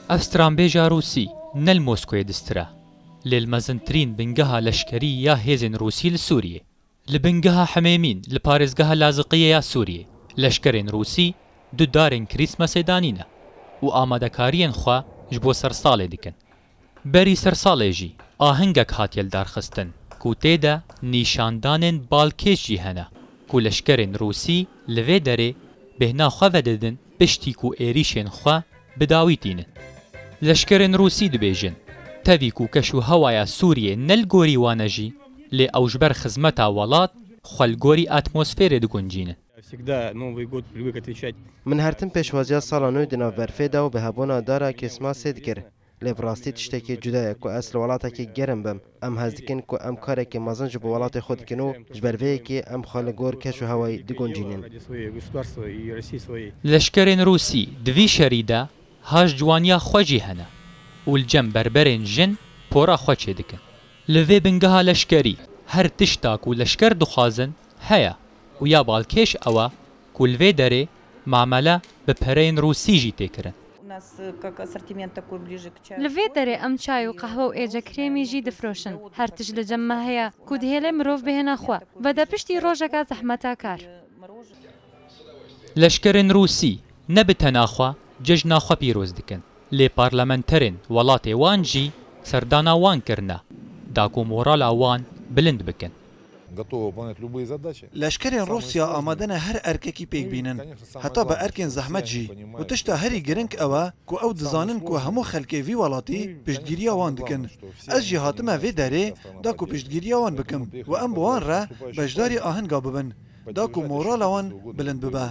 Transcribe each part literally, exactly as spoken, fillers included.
Ev stranbêja Rûsî ne li Moskoyê distir e, lê li mezintirîn bingeha leşkerî ya hêzên Rûsî li Sûriyê. Li bingeha Himêmîn, li parêzgeha Laziqiyê ya Sûriyê, leşkerên Rûsî du darên Krîsmasê danîne û amadekariyên xwe ji bo sersalê dikin. Berî sersalê jî ahengek hatiye lidarxistin ku tê de nîşandanên balkêş jî hene ku leşkerên Rûsî li vê derê bêhna xwe vedidin piştî ku êrîşên xwe bi dawî tînin. Leşkerên Rûsî dibêjin, tevî ku keş û hewaya Sûriyê ne li gorî wan e jî, lê ew ji ber xizmeta welat xwe li gorî atmosferê diguncînin. Всегда Новый год привык отвечать. Min her tim pêşwaziya sala nû di nav berfê de û bi hebûna dara Krîsmasê dikir. Lê bi rastî tiştekî cuda ye ku ez li welatekî germ bim. Em hez dikin ku em karekî mezin ji bo welatê xwe dikin û ji ber vê yekê em xwe li gor keş û hewayî diguncînin. Leşkerên Rûsî di vî şerî de ha ji ciwaniya xwe jî hene û li cem berberên jin pora xwe çêdikin. Li vê bingeha leşkerî her tişta ku leşker dixwazin heye û ya balkêş ew e ku li vê derê mamele bi pereyên Rûsî jî tê kirin. Li vê derê em çay û qehwe û êce krêmî jî difroşin. Her tişt li cem me heye ku dihêle mirov bihêne xwe. Vede piştî rojeka zehmeta kar. Leşkerên Rûsî ne bi tena xwe cejna xwe pîroz dikin, lê parlamenterên welatê wan jî serdana wan kirine, da ku morala wan bilind bikin. Leşkerên Rûsya amade ne her erkekî pêk bînin, heta bi erkên zehmet jî. Û tişta herî giring ew e ku ew dizanin ku hemû xelkê vî welatî piştgiriya wan dikin. Ez jî hatime vê derê da ku piştgiriya wan bikim û em bi wan re beşdarî ahenga bibin, da ku morala wan bilind bibe.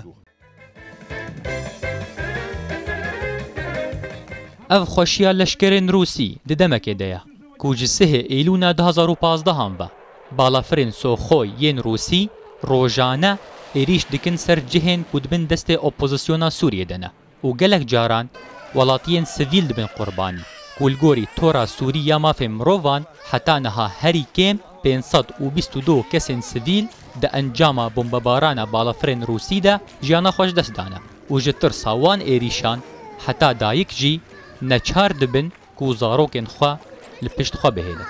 Ev xweşiya leşkerên Rûsî di demekê de ye ku ji sihê Îlûna du hazar û pazdehan ve balafirên Soxoy yên Rûsî rojane êrîş dikin ser cihên ku di bin destê opozisyona Sûriyê de ne û gelek caran welatiyên sivîl dibin qurbanî ku li gorî Tora Sûrî ya Mafên Mirovan heta niha herî kêm pênc sed û bîst û du kesên sivîl di encama bombebarana balafirên Rûsî de jiyana xwe ji dest dane û ji tirsa wan êrîşan heta dayik jî neçar dibin ku zarokên xwe li pişt xwe bihêlin.